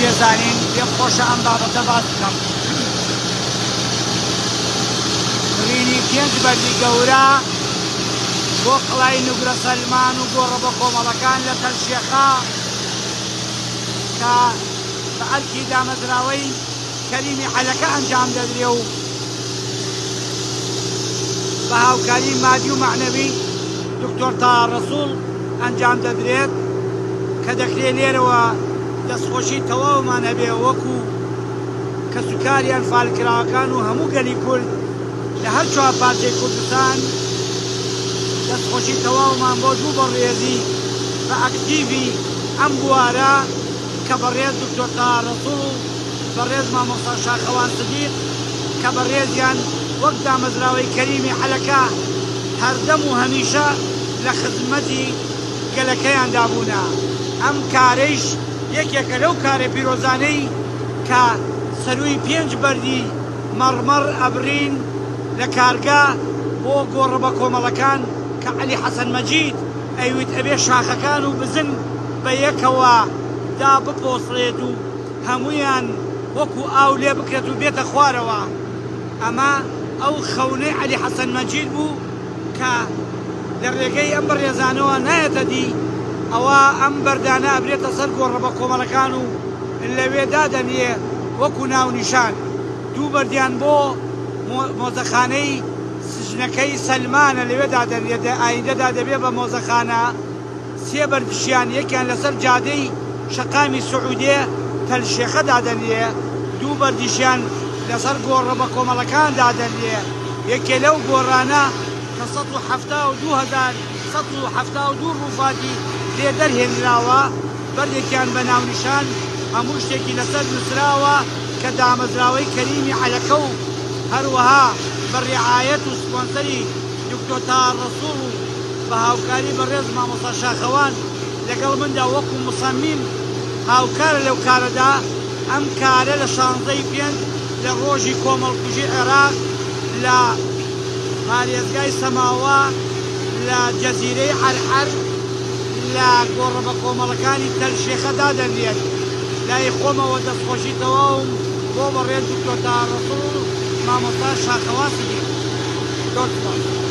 پێزانین پێم خۆشە ئەم بابەتە باس بکەم. کڕینی پێنج بەردی گەورە بۆ قەڵای نوگرە سەلمان و گۆڕە بەکۆمەڵەکان لە تەل شێخە کە بە ئەرکی دامەزراوەی کەریمی عەلەکە ئەنجام دەدرێ و بە هاوکاری مادی و مەعنەوی دکتۆر تاها ڕەسوڵ ئەنجام دەدرێت کە دەکرێ لێرەوە دەستخۆشی تەواومان هەبێ وەکو کەسوکاری ئەنفالکراوەکان و هەموو گەلی کورد لە هەر چوار پارچەی کوردستان دەستخۆشی تەواومان بۆ دوو بەڕێزی بە ئەکتیڤی ئەم بوارە کە بەڕێز دکتۆر تاها ڕەسوڵ و بەڕێز مامۆستا شاخەوان سدیق کە بەڕێزیان وەک دامەزراوەی کەریمی عەلەکە هەردەم و هەمیشە لە خزمەتی گەلەکەیاندا بوونە، ئەم کارەیش یەکێکە لەو کارە پیرۆزانەی کە سەرووی پێنج بەردی مەڕمەڕ ئەبڕین لە کارگە بۆ گۆڕە بەکۆمەڵەکان کە عەلی حەسەن مەجید ئەیوت ئەبێ شاخەکان و بزن بە یەکەوە دابپۆسڵێت و هەموویان وەکو ئاو لێ بکرێت و بێتە خوارەوە، ئەمە ئەو خەونەی عەلی حەسەن مەجید بوو کە لە رێگەی ئەم بەڕێزانەوە نایەتە دی، ئەوا ئەم بەردانە ئەبرێتە سەر گۆڕە بەکۆمەڵەکان و لەوێ دادەنرێ وەکو ناونیشان. دوو بەردیان بۆ مۆزەخانەی سجنەکەی سەلمانە لەوێ دادەنرێت، لە ئایندەدا دەبێ بە مۆزەخانە. سێ بەردشیان یەکیان لەسەر جادەی شەقامی سعودێ تەل شێخە دادەنرێ، دوو بەردیشیان لەسەر گۆڕە بەکۆمەڵەکان دادەنرێ، یەکێ لەو گۆڕانە کە 172 172 ڕووفاتی لێ دەرهێنراوە، بەردێکیان بە ناونیشان هەموو شتێکی لەسەر نووسراوە کە دامەزراوەی کەریمی عەلەکە و هەروەها بە ڕیعایەت و سپۆنسەری دکتۆر تاها ڕەسوڵ و بە هاوکاری بەڕێز مامۆستا شاخەوان لەگەڵ مندا وەکو مصمم هاوکارە لەو کارەدا، ئەم کارە لە شانزە ی پێنج لە ڕۆژی کۆمەڵکوژی عێراق لە پارێزگای سەماوە لە جەزیرەی عەرعەر لە گۆڕە بەکۆمەڵەکانی تەل شێخە دادەنرێت. لای خۆمەوە دەستخۆشی تەواوم بۆ بەڕێز دکتۆر تاها ڕەسوڵ و مامۆستا شاخەوان سدیق. زۆر سوپاس.